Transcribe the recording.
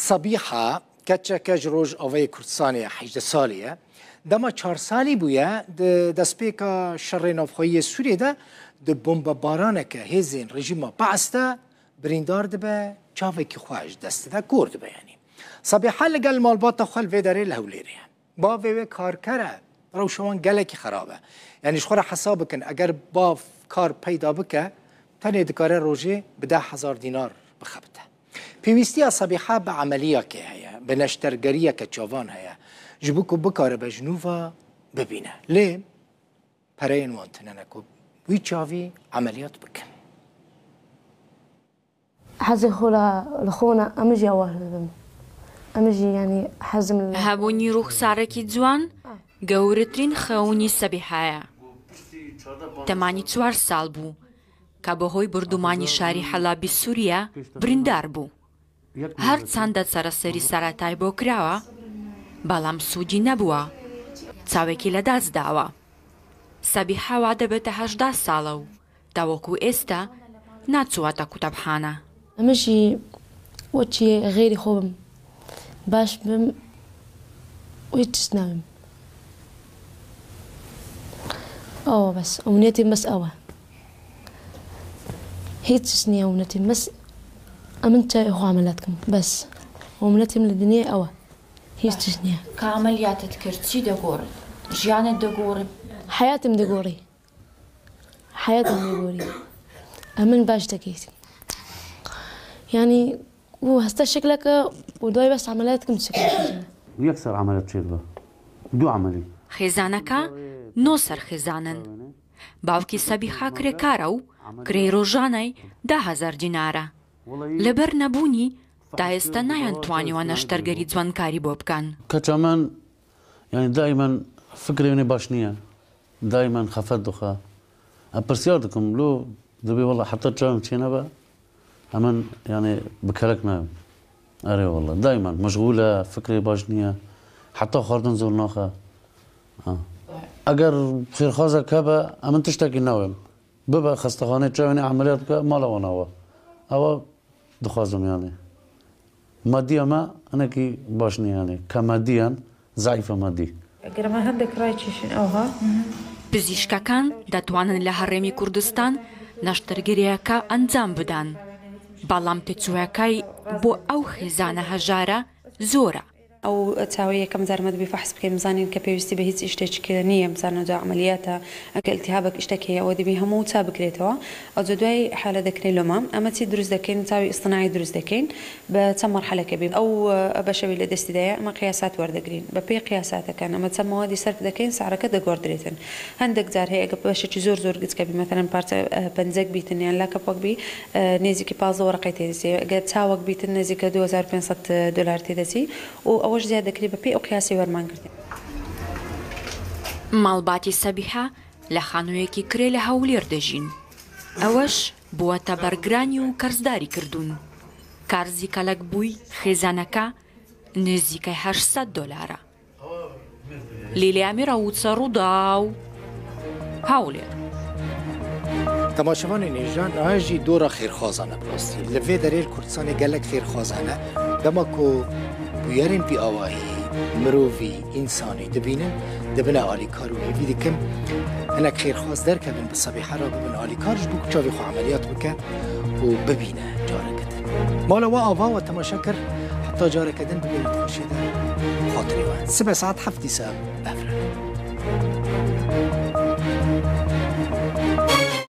سەبیحە کەچەکە ji Rojavayê Kurdistanê ye 18 salî ye. Dema çar salî bûye di destpêka şerê navxweyî yê Sûriyê de di bombebaraneke hêzên rejîma Be'es de birîndar dibe, çavekî xwe ji dest dide, kor dibe yanî. Sebîhe li gel malbata xwe li vê derê li Hewlêrê ye. Bavê wê karker e, rewşa wan gelekî xerab e. Yanî ji xwe re hesab bikin eger bav kar peyda bike tenê dikare rojê bi 10,000 dînar bixebite. Pêwîstiya Sebîhe bi emeliyakê heye, bi neştergeriyeke çavan heye ji bo ku bikaribe ji nû ve bibîne. Lê pereyên wan tune ne ku wî çavî emeliyat bikin. Hezê xwe li xwe ne em jî ewar bibim. Em jî yanî hezim li. Hebûnî rûxsarekî ciwan gewretirîn xewnî Sebîhayê. Temanî çwar sal bû کە بەهۆی بۆردومانی شاری حەلابی سوریە بریندار بوو. هەرچەندە چارەسەری سەرەتای بۆ کراوە، بەڵام سوودی نەبووە، چاوێکی لەدەست داوە. سەبیحە وا دەبێتە 18 ساڵە و تاوەکو ئێستا ناچووەتە قوتابخانە. ئەمەشی وەکی غەیری خۆ بم باش بم و هیچ تشت ناوێم ئەوە بەس ئومنیەتیم بەس ئەوە هیچ تشت نییە ئومنەتیم بەس ئەمن چاوی خۆ عەمەلات کەم بەس ئومنەتیم لە دنیای ئەوە هیچ تشت نییە. کە عەمەلیاتت کرد چی دەگۆڕیت؟ ژیانت دەگۆڕی؟ حەیاتم دەگۆڕی حەیاتم دەگۆری ئەمن باش دەکەیت یانی و هەستە شکلەکە و دوای بەس عەمەلیاتکم چ یەکسەر عەمەلەت چێدبە دوو عەمەلی. خێزانەکە نۆ سەر خێزانن. باوکی سەبیحە کرێکارە و کرێی ڕۆژانەی 10,000 دینارە. لەبەر نەبوونی تا ئێستا نەیانتوانیوە نەشتەرگەری جوانکاری بۆ بکەن. کەچە من یانی دایمەن فکرێ منێ باش نییە دایمەن خەفەت دخە ئە پرسیار دکم لۆ دبێ وەڵا حەتا چاوم چێ نەبە ئەمن یانێ بکەرەک ناوم ئەرێ وەڵا دایمەن مەشغولە فکرێ باش نییە حەتا خواردن زۆر ناخە ئەگەر خێرخوازە کەبە ئەمن تشتێکی ناوێم ببە خەستەخانەی چاوێنێ عەمەلیات بکە ماڵەوە ناوە ئەوە دخوازم یانێ مادی ئەمە هەنێکی باش نییە یانێ کە مادیان زەعیفە مادی. ئەگەر ئەمە هەندێک ڕایکێشین ئەوها. پزیشکەکان دەتوانن لە هەرێمی کوردستان نەشتەرگەرییەکە ئەنجام بدەن، بەڵام تێچووەکەی بۆ ئەو خێزانە هەژارە زۆرە. ئەو چاوەی یەکەم جار مە دەبی فەحس بکەین بزانین کە پێویستی بە هیچ ئیشتێک نییە بزانە جا عەمەلیاتە ئەگەر ئیلتیهابەک ئیشتەک هەیە ئەوە دەبی هەموو چا بکرێتەوە ئەوجا دوای حالە دەکرێ لۆمە ئەمە چی دروست دەکەین چاوی ئیستناعی دروست دەکەین بە چەند مەرحەلەکە بی ئەو بەشەوی لە دەستی دایە ئەمە قیاسات وەردەگرین بە پێی قیاساتەکان ئەمە چەند مەوادی سەرف دەکەین سعرەکە دەگۆڕدرێتن هەندەک جار هەیە ئەگەر بەشێکی زۆر زۆر گچکە بی مەسەلەن پارچە پەنجەک بیتن یان لاکەپەک بی نێزیکی 15 وەرەقەی تێدەچی گەر چاوەک بیتن نزیکە 2500 دۆلار تێدەچی و ئەوەش زیاد دەکرێت بە پێی ئەو قیاسی وەرمان گرتن. ماڵباتی سەبیحە لە خانوویەکی کرێ لە هەولێر دەژین، ئەوەش بووەتە بەرگرانی و کەرزداری کردوون. کارزی کەلەکبووی خێزانەکە نزیکەی 800 دۆلارە. لیلیا میرەوتسە ڕووداو، هەولێر. تەماشەوانê nêja niha jî dora xêrxwazan e bi rastî. Li vê derê li Kurdistanê gelek xêrxwaz hene. Dema ku bûyerên vî awahî, mirovî, însanî dibînin, dibine alîkar û hêvî dikim hinek xêrxwaz derkevin bi Sebîhe re bibin alîkar ji bo ku çavê xwe emeliyat bike û bibîne careke din. Mala we ava we temaşe kir heta careke din bibînin di xweşiyê de xatirê we. Sibe saet heft dîsa em bi hev re.